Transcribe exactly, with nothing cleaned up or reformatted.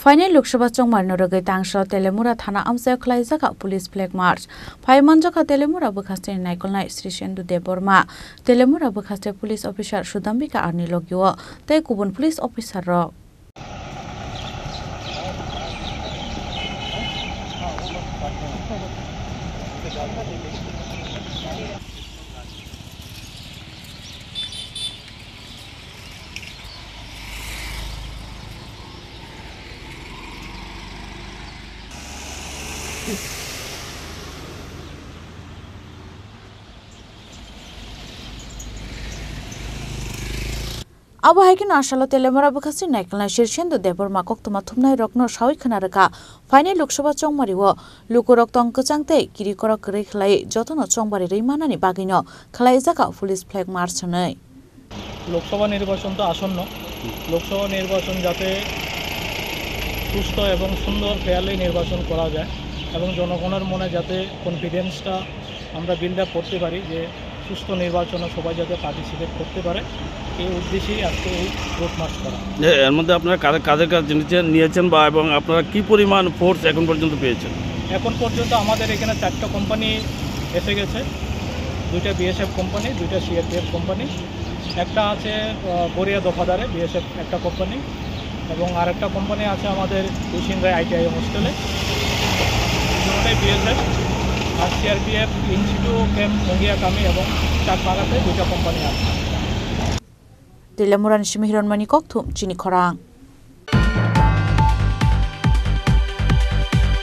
Phainai Lok Sabha chongmarno rwgwi tangsa Telemura thana amchaio khlaijak police flag march. Phai manjakha Telemura bwkhasteni naikolnai Srishendu Debbarma, Telemura bwkhaste police officer Sudambika Arni logio tei kubun police officer rok. Abo hai kheno asalo Telemura bwkhasi naikolnai Srishendu Debbarma koktwma thumnairokno sawi khna rwkha. Phainai Lok Sabha chongmario lukurok tong kwchang tei kirikorok kwrwi khlai jotono chongbarwi rwi manani bagwino khlaijak police flag march hwnwi. Lok Sabha নির্বাচন তো আসন্ন। লোকসভা নির্বাচন যাতে সুস্থ এবং সুন্দর, ফেয়ারলি নির্বাচন করা যায় এবং জনগণের মনে যাতে কনফিডেন্সটা আমরা বিল্ড আপ করতে পারি যে সুস্থ নির্বাচনে সবাই যাতে পার্টিসিপেট করতে পারে, এই উদ্দেশ্যেই আজকে এই রোড মার্চ করা। এ-, এর মধ্যে আপনারা কাদের, কাদের কাছে নিয়েছেন, নিয়েছেন বা এবং আপনারা কি পরিমাণ ফোর্স এখন পর্যন্ত পেয়েছেন? এখন পর্যন্ত আমাদের এখানে চারটা কোম্পানি এসে গেছে, দুইটা বিএসএফ কোম্পানি, দুইটা সিআরপিএফ কোম্পানি, একটা আছে, আহ, গড়িয়া দফাদারে বিএসএফ একটা কোম্পানি, এবং আরেকটা কোম্পানি আছে আমাদের কুশিয়াঙ্গাই আইটিআই হোস্টেলে, দুটোটাই বিএসএফ। আর সিআরপিএফ ইনস্টিটিউট ক্যাম্প মুঙ্গিয়া কামি এবং চাকমাগাতে দুইটা কোম্পানি আছে। Telemurani simi hironmani kokthum chini khorang.